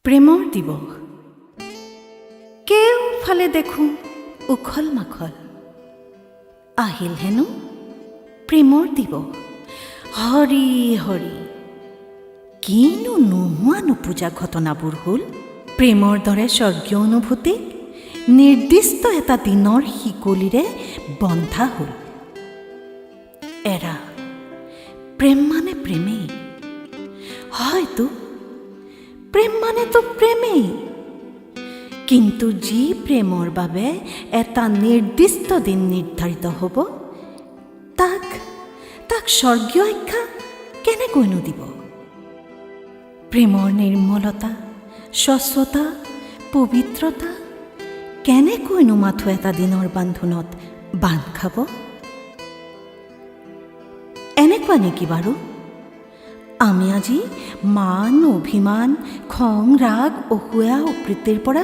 প্ৰেমৰ দিৱস, কেউফালে দেখোঁ উখল মাখল। আহিল হেনো প্ৰেমৰ দিৱস। হৰি হৰি, কিনো নোহোৱা নোপোজা ঘটনাবোৰ হ'ল! প্ৰেমৰ দৰে স্বৰ্গীয় অনুভূতিক নিৰ্দিষ্ট এটা দিনৰ শিকলিৰে বন্ধা হ'ল। এৰা, প্ৰেম মানে প্ৰেমেই। হয়তো প্ৰেম মানেতো প্ৰেমেই, কিন্তু যি প্ৰেমৰ বাবে এটা নিৰ্দিষ্ট দিন নিৰ্ধাৰিত হ'ব, তাক স্বৰ্গীয় আখ্যা কেনেকৈনো দিব? প্ৰেমৰ নিৰ্মলতা, স্বচ্ছতা, পবিত্ৰতা কেনেকৈনো মাথো এটা দিনৰ বান্ধোনত বান্ধ খাব? এনেকুৱা নেকি বাৰু? আমি আজি মান, অভিমান, খং, ৰাগ, অসূয়া, অপ্ৰীতিৰ পৰা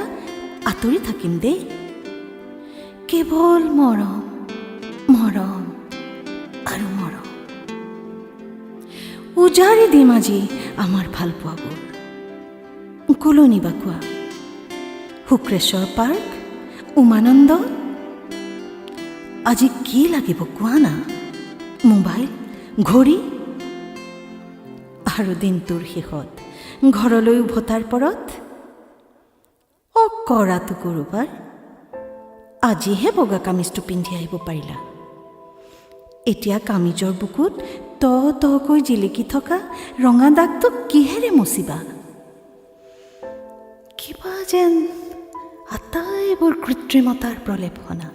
আঁতৰি থাকিম দেই। কেৱল মৰম, মৰম আৰু মৰম। উজাৰি দিম আজি আমাৰ ভালপোৱাবোৰ। ক'লৈ নিবা কোৱা? শুক্ৰেশ্বৰ পাৰ্ক, উমানন্দ? আজি কি লাগিব কোৱা না? মোবাইল, ঘড়ী? আৰু দিনটোৰ শেষত ঘৰলৈ উভতাৰ পৰত, অ কৰাটো কৰোবাৰ, আজিহে বগা কামিজটো পিন্ধি আহিব পাৰিলা। এতিয়া কামিজৰ বুকুত ত তকৈ জিলিকি থকা ৰঙা দাগটো কিহেৰে মচিবা? কিবা যেন আটাইবোৰ কৃত্ৰিমতাৰ প্ৰলেপ সনা।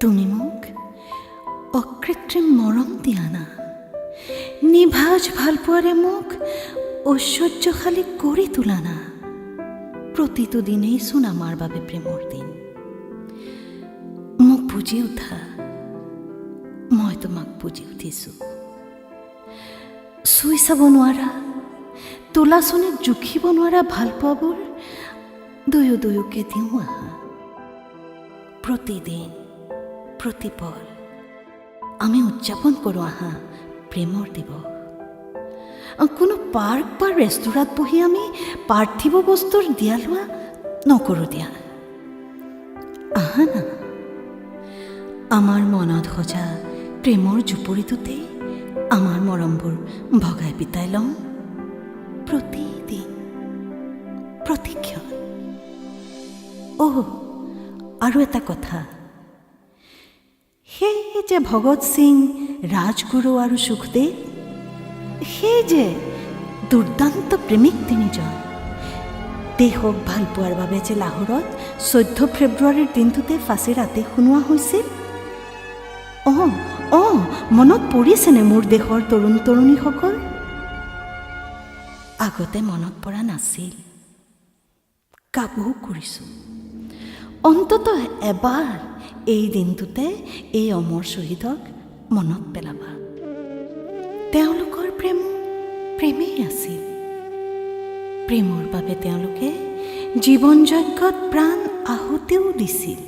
তুমি মোক অকৃত্ৰিম মৰম দিয়া না, নিভাজ ভালপোৱাৰে মোক ঐশ্বৰ্যশালী কৰি তোলা না। প্ৰতিটো দিনেইচোন আমাৰ বাবে প্ৰেমৰ দিন। মোক বুজি উঠা, মই তোমাক বুজি উঠিছোঁ। চুই চাব নোৱাৰা, তোলাচনীত জুখিব নোৱাৰা ভালপোৱাবোৰ দুয়ো দুয়োকে দিওঁ আহা। প্ৰতিদিন, প্ৰতিপল আমি উদযাপন কৰোঁ আহা প্ৰেমৰ দিৱস। কোনো পাৰ্ক বা ৰেস্তোৰাঁত বহি আমি পাৰ্থিৱ বস্তুৰ দিয়া লোৱা নকৰোঁ দিয়া। আহা না, আমাৰ মনত সজা প্ৰেমৰ জুপুৰিটোতেই আমাৰ মৰমবোৰ ভগাই পিতাই লওঁ প্ৰতিদিন, প্ৰতিক্ষণ। অ' আৰু এটা কথা, সেই যে ভগত সিং, ৰাজগুৰু আৰু সুখদেৱ, সেই যে দুৰ্দান্ত প্ৰেমিক তিনিজন, দেশক ভাল পোৱাৰ বাবে যে লাহোৰত 14 ফেব্ৰুৱাৰীৰ দিনটোতে ফাঁচীৰ আদেশ শুনোৱা হৈছিল। অঁ অঁ মনত পৰিছেনে মোৰ দেশৰ তৰুণ তৰুণীসকল? আগতে মনত পৰা নাছিল, কাবৌ কৰিছোঁ, অন্ততঃ এবাৰ এই দিনটোতে এই অমৰ শ্বহীদক মনত পেলাবা। তেওঁলোকৰ প্ৰেমো প্ৰেমেই আছিল। প্ৰেমৰ বাবে তেওঁলোকে জীৱন যজ্ঞত প্ৰাণ আহুতিও দিছিল,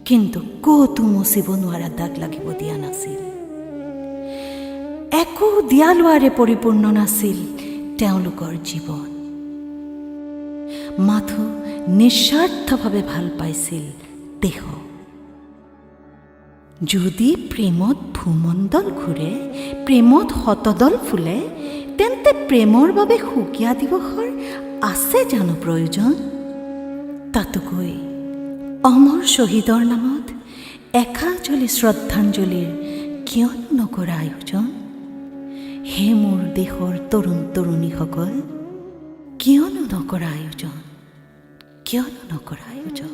কিন্তু ক'তো মচিব নোৱাৰা দাগ লাগিব দিয়া নাছিল। একো দিয়া লোৱাৰে পৰিপূৰ্ণ নাছিল তেওঁলোকৰ জীৱন। মাথো নিস্বাৰ্থভাৱে ভাল পাইছিল দেশক। যদি প্ৰেমত ভূমণ্ডল ঘূৰে, প্ৰেমত শতদল ফুলে, তেন্তে প্ৰেমৰ বাবে সুকীয়া দিৱসৰ আছে জানো প্ৰয়োজন? তাতোকৈ অমৰ শ্বহীদৰ নামত একাজলি শ্ৰদ্ধাঞ্জলিৰ কিয়নো নকৰা আয়োজন? হে মোৰ দেশৰ তৰুণ তৰুণীসকল, কিয়নো নকৰা আয়োজন? কিয়নো নকৰা আয়োজন?